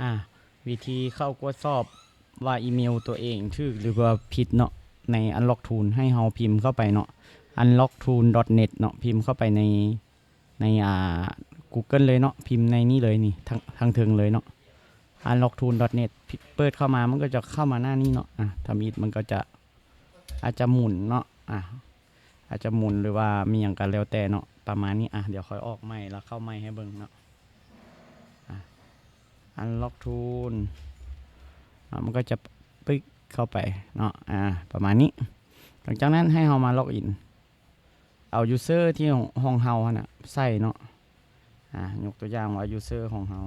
ອ່າ ວິທີເຂົ້າກວດສອບວ່າອີເມວຕົວເອງຖືກ ຫຼືວ່າຜິດເນາະ ໃນ Unlock Tool ໃຫ້ເຮົາພິມເຂົ້າໄປເນາະ unlock tool dot net ເນາະ ພິມເຂົ້າໄປໃນ ໃນ ອ່າ Google ເລີຍເນາະ ພິມໃນນີ້ເລີຍນີ້ ທາງ ທາງເທິງເລີຍເນາະ unlock tool dot net ເປີດເຂົ້າມາ ມັນກໍຈະເຂົ້າມາໜ້ານີ້ເນາະ ອ່າ ທຳອິດມັນກໍຈະ ອາດຈະໝູນເນາະ ອ່າ ອາດຈະໝູນ ຫຼືວ່າມີຫຍັງກໍແລ້ວແຕ່ເນາະ ປະມານນີ້ ອ່າ ດຽວຂ້ອຍອອກໃໝ່ ແລ້ວເຂົ້າໃໝ່ໃຫ້ເບິ່ງເນາະ ອ່າ Unlock Tool ອ່າ ມັນກໍຈະປຶກເຂົ້າໄປເນາະ ອ່າ ປະມານນີ້ ຫຼັງຈາກນັ້ນໃຫ້ເຮົາມາ login ເອົາ user ທີ່ຂອງ ຂອງເຮົາຫັ້ນນະໃສ່ເນາະ ອ່າ ຍົກຕົວຢ່າງວ່າ user ຂອງເຮົາ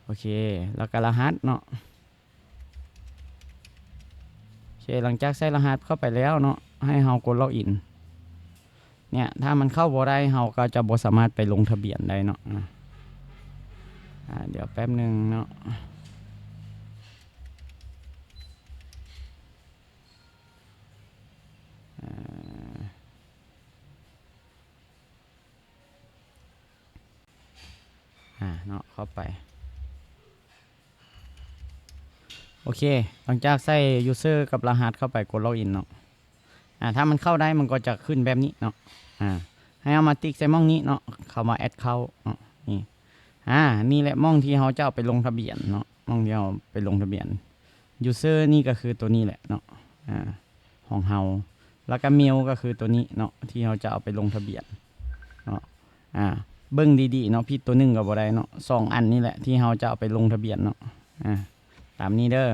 ໂອເຄ ແລ້ວກໍລະຫັດເນາະ ໂອເຄ ຫຼັງຈາກໃສ່ລະຫັດເຂົ້າໄປແລ້ວເນາະ ໃຫ້ເຮົາກົດ login ເນຍ ຖ້າມັນເຂົ້າບໍ່ໄດ້ ເຮົາກໍຈະບໍ່ສາມາດໄປລົງທະບຽນໄດ້ເນາະ ອ່າ ອ່າ ດຽວແປັບໜຶ່ງເນາະ ອ່າ ອ່າ ເນາະ ເຂົ້າໄປ ໂອເຄ ຫຼັງຈາກໃສ່ user ກັບລະຫັດເຂົ້າໄປ ກົດ login ເນາະ ອ່າ ຖ້າມັນເຂົ້າໄດ້ ມັນກໍຈະຂຶ້ນແບບນີ້ເນາະ ອ່າ ໃຫ້ເຮົາມາຕິກໃສ່ໝ່ອງນີ້ເນາະ ເຂົ້າມາ add ເຂົ້າເນາະ ນີ້ ອ່າ ນີ້ແຫຼະ ໝ່ອງທີ່ເຮົາຈະເອົາໄປລົງທະບຽນເນາະ ໝ່ອງທີ່ເຮົາໄປລົງທະບຽນ user ນີ້ກໍຄືຕົວນີ້ແຫຼະເນາະ ອ່າ ຂອງເຮົາ ແລ້ວກໍ mail ກໍຄືຕົວນີ້ເນາະ ທີ່ເຮົາຈະເອົາໄປລົງທະບຽນເນາະ ອ່າ ເບິ່ງດີໆເນາະ ຜິດຕົວໜຶ່ງກໍບໍ່ໄດ້ເນາະ ສອງອັນນີ້ແຫຼະທີ່ເຮົາຈະເອົາໄປລົງທະບຽນເນາະ ອ່າ ຕາມນີ້ເດີ